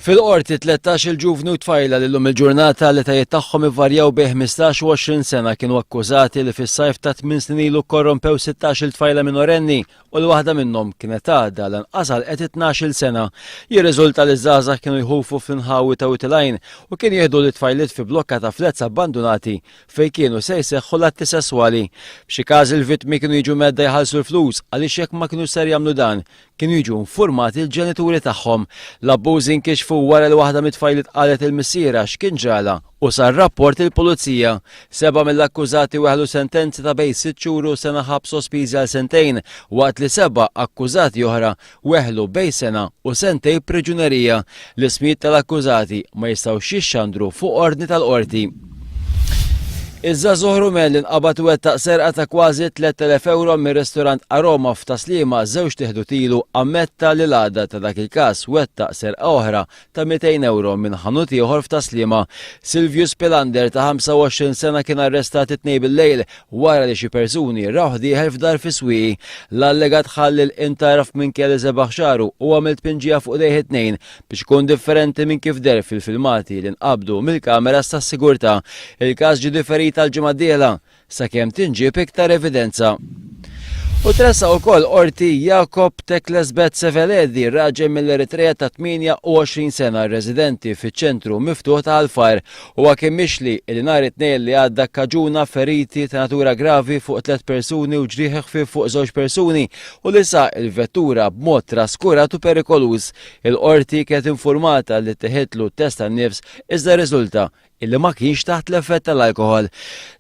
Fil-Qorti 13-il ġuvni u tfajla li llum il-ġurnata l-etajiet tagħhom ivarjaw bejn 15 u 20 sena kienu akkużati li fis-sajf ta' tmien snin ilu kkorrompew 16-il tfajla minorenni u li waħda minnhom kienet għadha lanqas għalqet it-tnax-il sena. Jirriżulta li ż-żgħażagħ kienu jħufu fl-inħawi ta' Wied il-Għajn u kienu jieħdu lit-tfajliet fi blokka ta' flats abbandunati fejn kienu se jseħħu l-atti sesswali. F'xi każi l-vittmi kienu jiġu mhedda jħallsu l-flus għaliex jekk ma kinux ser jagħmlu dan, Kienu jiġu infurmati l-ġenituri tagħhom. L-abbużi nkixfu wara li waħda mit-tfajliet qalet lil missierha x'kien ġralha u sar rapport lill-pulizija. Sebgħa mill-akkużati weħlu sentenzi ta' bejn sitt xhur u sena ħabs sospiżi għal sentejn, waqt li sebgħa akkużati oħra weħlu bejn sena u sentejn priġunerija. L-ismijiet tal-akkużati ma jistgħux jixxandru fuq ordni tal-qorti. Iż-żagħżugħ Rumen li nqabad iwettaq serqa ta' kważi 3,000 ewro mir-restorant Aroma f'Tas-Sliema żewġt iħdud ilu ammetta li l-għada ta' dak il-każ wettaq serqa oħra ta' 200 ewro minn ħanut ieħor f'Tas-Sliema. Silvius Pilander ta' 25 sena kien arrestat it-Tnejn bil-lejl wara li xi persuni rawh dieħel f'dar fis-Swieqi. L-allegat ħallel intgħaraf minkejja li żebaħ xagħru u għamel tpinġija fuq idejh it-tnejn biex ikun differenti minn kif deher fil-filmati li nqabdu mill-kameras tas-sigurtà. Il-każ ġie diferit għall-ġimgħa d-dieħla sakemm tinġieb iktar evidenza. U tressaq ukoll qorti Jakob Teklesbet Seveledi, raġel mill-Eritrea ta' 28 sena residenti fiċ-ċentru miftuħ ta' Ħal Far. Huwa kien mixli li nhar it-Tnejn li għadda kkaġuna feriti ta' natura gravi fuq tliet persuni u ġrieħi ħfief fuq żewġ persuni u li saq il-vettura b'mod traskurat u perikoluż. Il-Qorti kienet infurmata li tteħidlu test tan-nifs iżda rriżulta illi ma kienx taħt l-effett tal-alkoħol.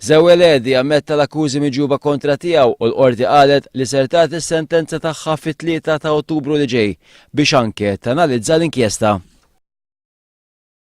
Zeweledi ammetta l-akkużi miġjuba kontra tiegħu u l-Qorti qalet li ser tagħti s-sentenza tagħha fit-3 ta' Ottubru li ġej biex anke tanalizza l-inkjesta.